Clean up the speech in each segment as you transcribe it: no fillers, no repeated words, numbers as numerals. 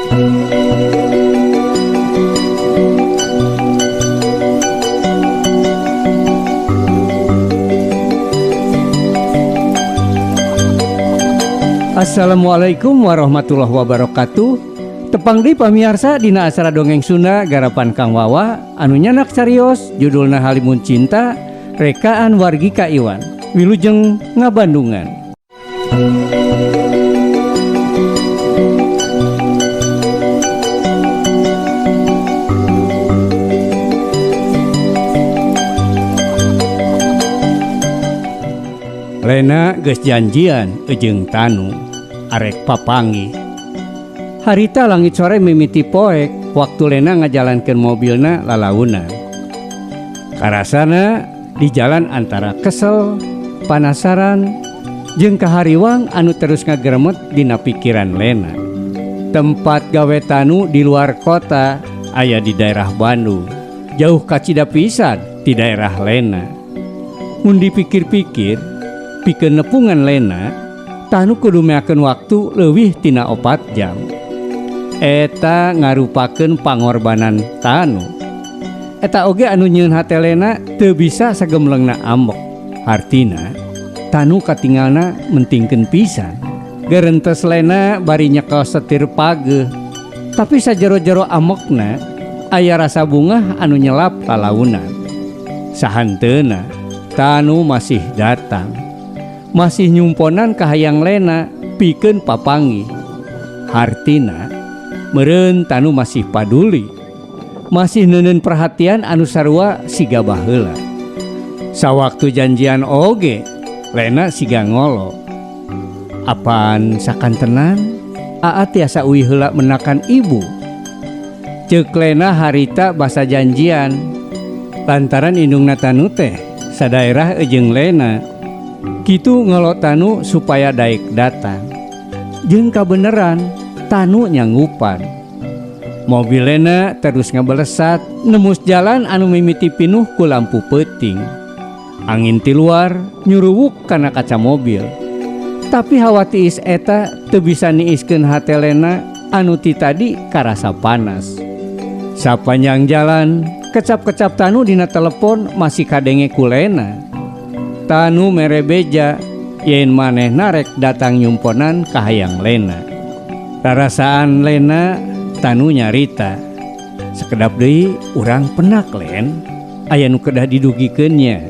Assalamualaikum warahmatullahi wabarakatuh. Tepang deui pamiarsa dina acara dongeng Sunda garapan Kang Wawa anu nyandak carios judulna Halimun Cinta rekaan wargi Ka Iwan. Wilujeng ngabandungan. Lena geus janjian jeung Tanu arek papanggih. Harita langit sore mimiti poek waktu Lena ngajalankeun mobilna lalaunan. Karasana di jalan antara kesel, panasaran, jeung kahariwang anu terus ngageremet dina pikiran Lena. Tempat gawe Tanu di luar kota aya di daerah Bandung. Jauh kacida pisan di daerah Lena. Mun dipikir-pikir, pikeun nepungan Lena, Tanu kudu meakeun waktu leuwih tina 4 jam. Eta ngarupakeun pangorbanan Tanu. Eta oge anu nyieun hate Lena teu bisa sagemlengna ambek. Hartina Tanu katingalna mentingkeun pisan. Gerentes Lena bari nyekel setir pageuh. Tapi sajero-jero amekna aya rasa bungah anu nyelap lalaunan. Sahanteuna Tanu masih datang. Masih nyumponan kahayang Lena pikeun papanggih. Hartina meureun Tanu masih paduli. Masih neuneun perhatian anu sarua siga baheula. Sawaktu janjian oge Lena siga ngolo. Apan sakantenan Aa tiasa uih heula menakan ibu. Ceuk Lena harita basa janjian. Lantaran indungna Tanu teh sadaerah jeung Lena. Kitu ngolo Tanu supaya daek datang. Jeung kabeneran Tanu nyanggupan. Mobil Lena terus ngabelesat nemus jalan anu mimiti pinuh ku lampu peuting. Angin ti luar nyuruwuk kana kaca mobil. Tapi hawa tiis eta teu bisa niiskeun hate Lena anu ti tadi karasa panas. Sapanjang jalan kecap-kecap Tanu dina telepon masih kadenge ku Lena. Tanu mere beja yen manehna rek datang nyumponan kahayang Lena. Rarasaan Lena Tanu nyarita. Sekedap deui urang penak Len, aya nu kedah didugikeun nya.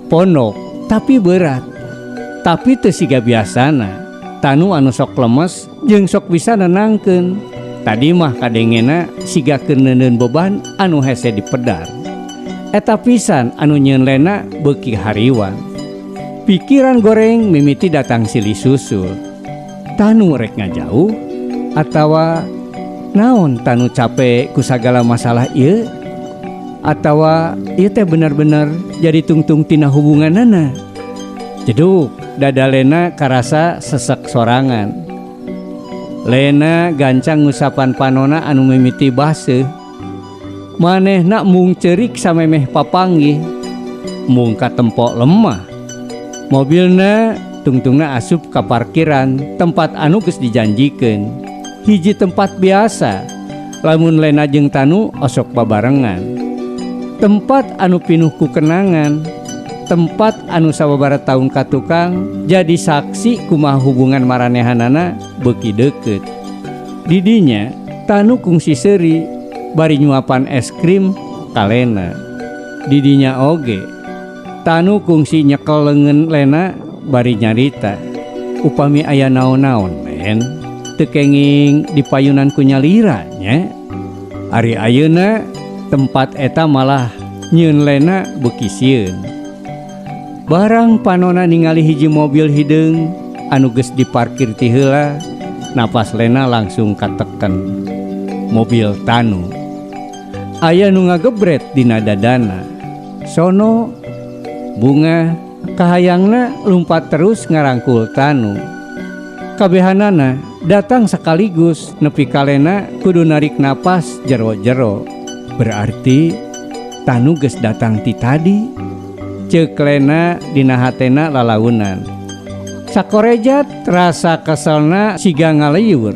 Pondok tapi berat. Tapi teu siga biasana. Tanu anu sok lemes jeung sok bisa nenangkeun. Tadi mah kadengena siga keur neuneun beban anu hese dipedar. Eta pisan anu nyieun Lena beuki hariwang. Pikiran goreng mimiti datang silih susul. Tanu rek ngajauh atawa naon Tanu capek ku sagala masalah ieu? Atawa ieu teh bener-bener jadi tungtung tina hubunganana? Jeduk dada Lena karasa sesek sorangan. Lena gancang ngusapan panona anu mimiti baseuh. Manehna mung ceurik samemeh papanggih. Mung katempok lemah. Mobilna tungtungna asup ka parkiran tempat anu geus dijanjikeun. Hiji tempat biasa lamun Lena jeung Tanu osok babarengan. Tempat anu pinuh ku kenangan, tempat anu sababaraha taun ka tukang jadi saksi kumaha hubungan maranehanana beuki deukeut. Didinya Tanu kungsi seuri bari nyuapan es krim ka Lena. Didinya oge Tanu kungsi nyekel leungeun Lena bari nyarita. Upami aya naon-naon Len, teu kenging dipayunan ku nyalira nya. Ari ayeuna tempat eta malah nyieun Lena beuki sieun. Barang panona ningali hiji mobil hideung anu geus diparkir ti heula, napas Lena langsung kateken. Mobil Tanu. Aya nu ngagebret dina dadana. Sono bunga kahayangna lumpat terus ngarangkul Tanu. Kabehanana datang sekaligus nepi ka Lena kudu narik napas jero-jero. Berarti Tanu geus datang ti tadi. Ceuk Lena dina hatena lalaunan. Sakorejat rasa keselna siga ngaleyur.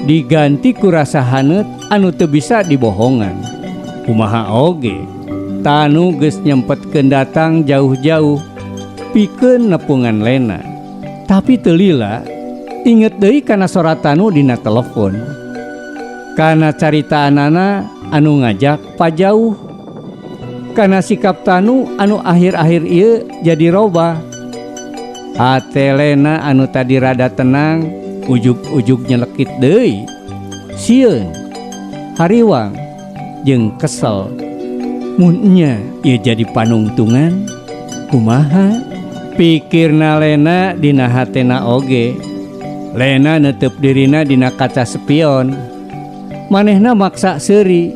Diganti ku rasa haneut anu teu bisa dibohongan. Kumaha oge, Tanu geus nyempetkeun datang jauh-jauh pikeun nepungan Lena. Tapi teu lila inget deui kana sora Tanu dina telepon. Kana caritaanana anu ngajak pajauh. Kana sikap Tanu anu akhir-akhir ieu jadi robah. Hate Lena anu tadi rada tenang ujug-ujug nyelekit deui. Sieun, hariwang, jeung kesel. Mun nya ieu jadi panungtungan, kumaha? Pikirna Lena dina hatena oge. Lena neuteub dirina dina kaca spion. Manehna maksa seuri.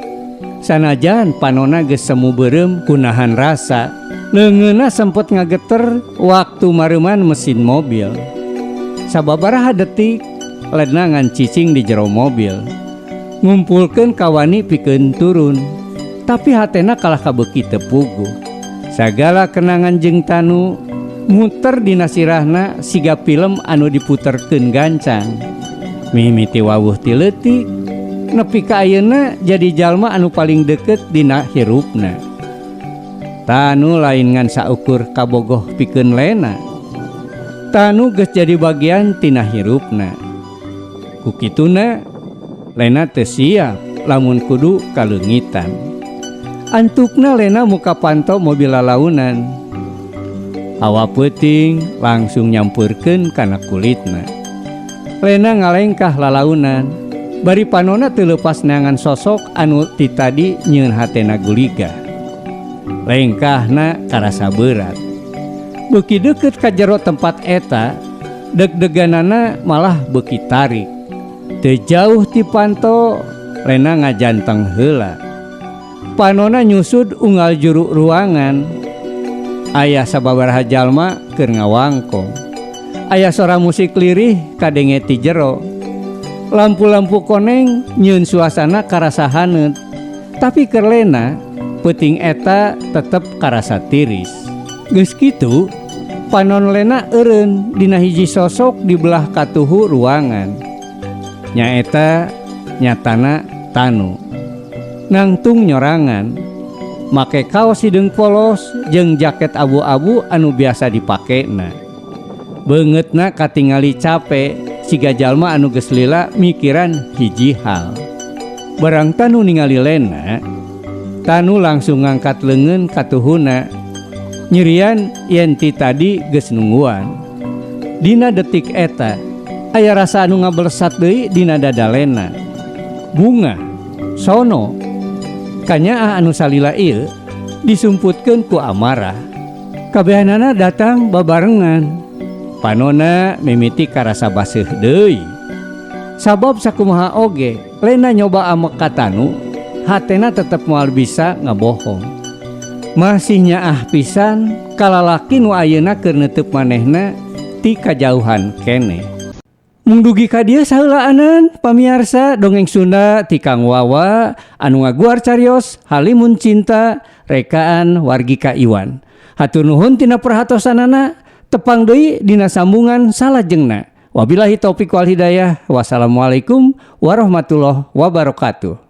Sanajan panona geus semu beureum ku nahan rasa. Leungeunna sempet ngageter waktu mareuman mesin mobil. Sababaraha detik Lena ngan cicing di jero mobil. Ngumpulkeun kawani pikeun turun. Tapi hatena kalah kabeuki teu puguh. Sagala kenangan jeung Tanu muter dina sirahna siga film anu diputerkeun gancang. Mimiti wawuh ti leutik nepi ka ayeuna jadi jalma anu paling deukeut dina hirupna. Tanu lain ngan saukur kabogoh pikeun Lena. Tanu geus jadi bagian tina hirupna. Ku kituna Lena teu siap lamun kudu kaleungitan. Antukna Lena muka panto mobil lalaunan. Hawa peuting langsung nyampeurkeun kana kulitna. Lena ngalengkah lalaunan, bari panona teu leupas neangan sosok anu ti tadi nyieun hatena guligah. Lengkahna karasa berat. Beuki deukeut ka jero tempat eta, deg-deganana malah beuki tarik. Teu jauh ti panto, Lena ngajanteng heula. Panona nyusud unggal juru ruangan. Aya sababaraha jalma keur ngawangkong. Aya sora musik lirih kadenge ti jero. Lampu-lampu koneng nyieun suasana karasa haneut. Tapi keur Lena, peuting eta tetep karasa tiris. Geus kitu, panon Lena eureun dina hiji sosok di belah katuhu ruangan. Nyaeta nyatana Tanu. Nangtung nyorangan, make kaos hideung polos jeung jaket abu-abu anu biasa dipakena. Beungeutna katingali cape siga jalma anu geus lila mikiran hiji hal. Barang Tanu ningali Lena, Tanu langsung ngangkat leungeun katuhuna. Nyirian yen ti tadi geus nungguan. Dina detik eta, aya rasa anu ngabelesat deui dina dada Lena. Bunga, sono, kanyaah anu salila ieu disumputkeun ku amarah. Kabehanana datang babarengan. Panona mimiti karasa baseuh deui. Sabab sakumaha oge, Lena nyoba amek ka Tanu, hatena tetep moal bisa ngabohong. Masih nyaah pisan kalalaki nu ayeuna keur neuteub manehna ti kajauhan keneh. Mung dugi ka dieu saheulaanan pamiarsa dongeng Sunda ti Kang Wawa anu ngaguar carios Halimun Cinta rekaan Wargika Iwan. Hatur nuhun tina perhatosanana, tepang deui dina sambungan salajengna. Wabillahi taufik wal hidayah. Wassalamualaikum warahmatullahi wabarakatuh.